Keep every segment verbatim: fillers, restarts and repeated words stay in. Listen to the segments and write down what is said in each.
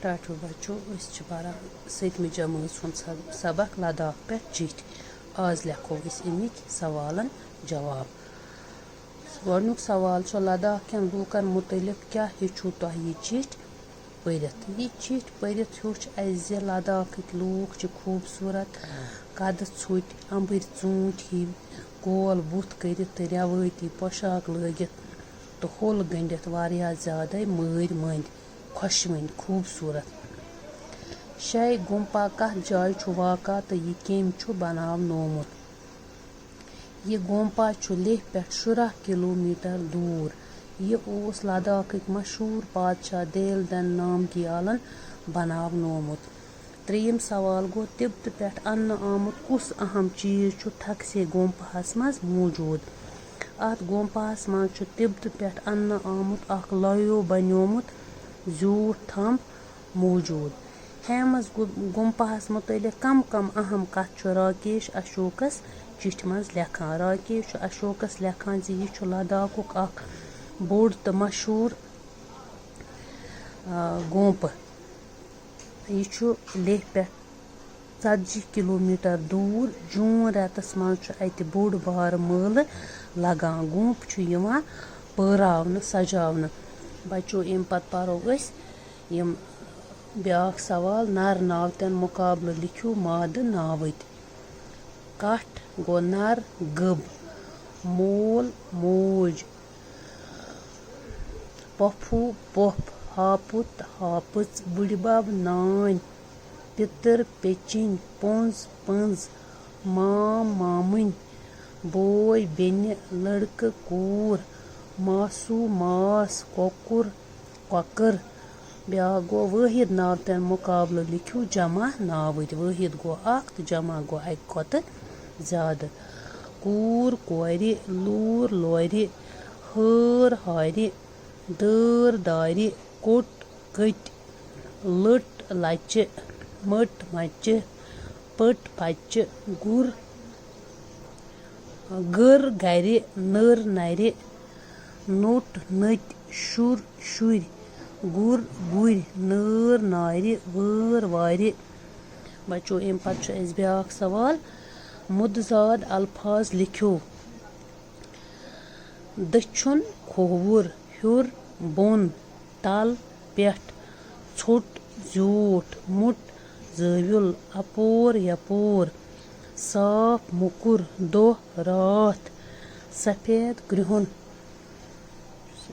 ٹاٹھیو بچو، أسۍ چھِ پران سٔتمہِ جمٲژ ہُنٛد سب-، سبق لداخ پٮ۪ٹھ چِٹھۍ۔ آز لیکھو أسۍ اَمِکۍ سوالن جواب۔ گۄڈٕنیُک سوال چھُ، لداخ کٮ۪ن لوٗکن مُتعلق کیٛاہ ہیٚچھِو تۄہہِ یہِ چِٹھۍ پٔرِتھ؟ یہِ چِٹھۍ پٔرِتھ ہیوٚچھ اَسہِ زِ لداخٕکۍ لوٗکھ چھِ خوٗبصوٗرت، قدٕ ژھوٚٹۍ، اَمبٕرۍ ژوٗنٛٹھۍ ہِوۍ گول بُتھ کٔرِتھ تہٕ رٮ۪وٲیتی پۄشاک لٲگِتھ تہٕ ہوٚل گٔنٛڈِتھ واریاہ زیادَے مٲرۍ مٔنٛدۍ، خۄشوٕنۍ، خوٗبصوٗرت۔ شے گُمپا کَتھ جایہِ چھُ واقع تہٕ یہِ کٔمۍ چھُ بناونومُت؟ یہِ گومپا چھُ لیہہ پٮ۪ٹھ شُراہ کلومیٹر دوٗر۔ یہِ اوس لداخٕکۍ مشہوٗر پادشاہ دیل دٮ۪ن نامگیالن بناونومُت۔ ترٛیٚیِم سوال گوٚو، تِبتہٕ پٮ۪ٹھ اننہٕ آمُت کُس اہم چیٖز چھُ تھکسے گومپاہس منٛز موجود؟ اتھ گومپاہس منٛز چھُ تِبتہٕ پٮ۪ٹھ اننہٕ آمُت اکھ لایو بنیومُت زیوٗٹھ تھمب موجود۔ ہیمس گُ-، گُمپاہس مُتعلق کم کم اہم کتھ چھُ راکیش اشوکس چِٹھِ منٛز لیکھان؟ راکیش چھُ اشوکس لیکھان زِ یہِ چھُ لداخُک اکھ بوٚڑ تہٕ مشہوٗر، آ، گومپہٕ۔ یہِ چھُ لیہہ پٮ۪ٹھ ژتجی کلومیٹر دوٗر۔ جوٗن رٮ۪تس منٛز چھُ اتہِ بوٚڑ بارٕ مٲلہٕ لگان۔ گومپ چھُ یِوان پٲراونہٕ، سجاونہٕ۔ بچو، امہِ پتہٕ پرو أسۍ یِم بیٛاکھ سوال، نر ناوتن مُقابلہٕ لیکھِو مادٕ ناوٕتۍ۔ کٹھ گوٚو نر، گٔب، مول، موج، پۄپھوٗ، پۄپھ، ہاپُت، ہاپٕژ، بُڈِبب، نانۍ، پِتٕر، پیٚچِنۍ، پۄنٛز، پٔنٛز، مام، مامٕنۍ، بوے، بیٚنہِ، لٔڑکہٕ، کوٗر، ماسوٗ، ماس، کۄکُر، کۄکٕر۔ بیٛاکھ گوٚو وٲحد ناوتن مُقابلہٕ لیکھِو جمع ناوٕتۍ۔ وٲحد گوٚو اکھ تہٕ جمع گوٚو اَکہِ کھۄتہٕ زیادٕ۔ کوٗر، کورِ، لوٗر، لورِ، ہٲر، ہارِ، دٲر، دارِ، کوٚٹ، کٔٹۍ، لٔٹ، لَچہِ، مٔٹ، مَچہِ، پٔٹ، پَچہِ، گُر، گٔر، گَرِ، نٔر، نَرِ، نوٚٹ، نٔٹۍ، شُر، شُرۍ، گُر، گُرۍ، نٲر، نارِ، وٲر، وارِ۔ بچو، اَمہِ پتہٕ چھُ اَسہِ بیٛاکھ سوال، مُتضاد الفاظ لیکھِو۔ دٔچھُن، کھووُر، ہیوٚر، بۄن، تل، پٮ۪ٹھ، ژھوٚٹ، زیوٗٹھ، موٚٹ، زٲویُل، اپور، یپور، صاف، موٚکُر، دۄہ، راتھ، سفید، کرٛہُن۔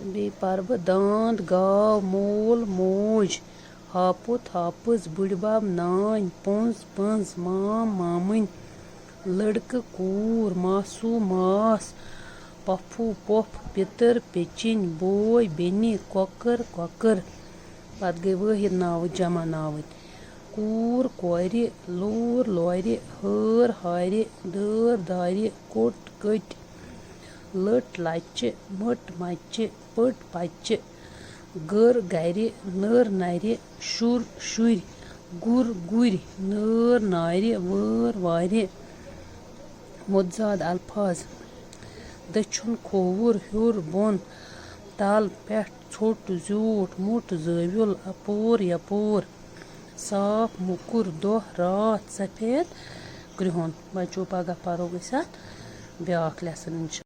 بیٚیہِ پرٕ بہٕ داند، گاو، مول، موج، ہاپُت، ہاپٕژ، بُڈِبب، نانۍ، پۄنٛز، پٔنٛز، مام، مامٕنۍ، لٔڑکہٕ، کوٗر، ماسوٗ، ماس، پۄپھوٗ، پۄپھ، پِتٕر، پیٚچِنۍ، بوے، بیٚنہِ، کۄکٕر، کۄکٕر۔ پتہٕ گٔے وٲحد ناوٕ جمع ناوٕتۍ۔ کوٗر، کورِ، لوٗر، لورِ، ہٲر، ہارِ، دٲر، دارِ، کوٚٹ، کٔٹۍ، لٔٹ، لَچہِ، مٔٹ، مَچہِ، پٔٹ، پَچہِ، گٔر، گَرِ، نٔر، نَرِ، شُر، شُرۍ، گُر، گُرۍ، نٲر، نارِ، وٲر، وارِ۔ متضاد الفاظ۔ دٔچھُن، کھووُر، ہیوٚر، بۄن، تل، پٮ۪ٹھ، ژھوٚٹ، زیوٗٹھ، موٚٹ، زٲویُل، اپور، یپور، صاف، موٚکُر، دۄہ، راتھ، سفید، کرٛہُن۔ بچو، پگاہ پرو أسۍ اتھ بیٛاکھ lesson، انشاءاللہ۔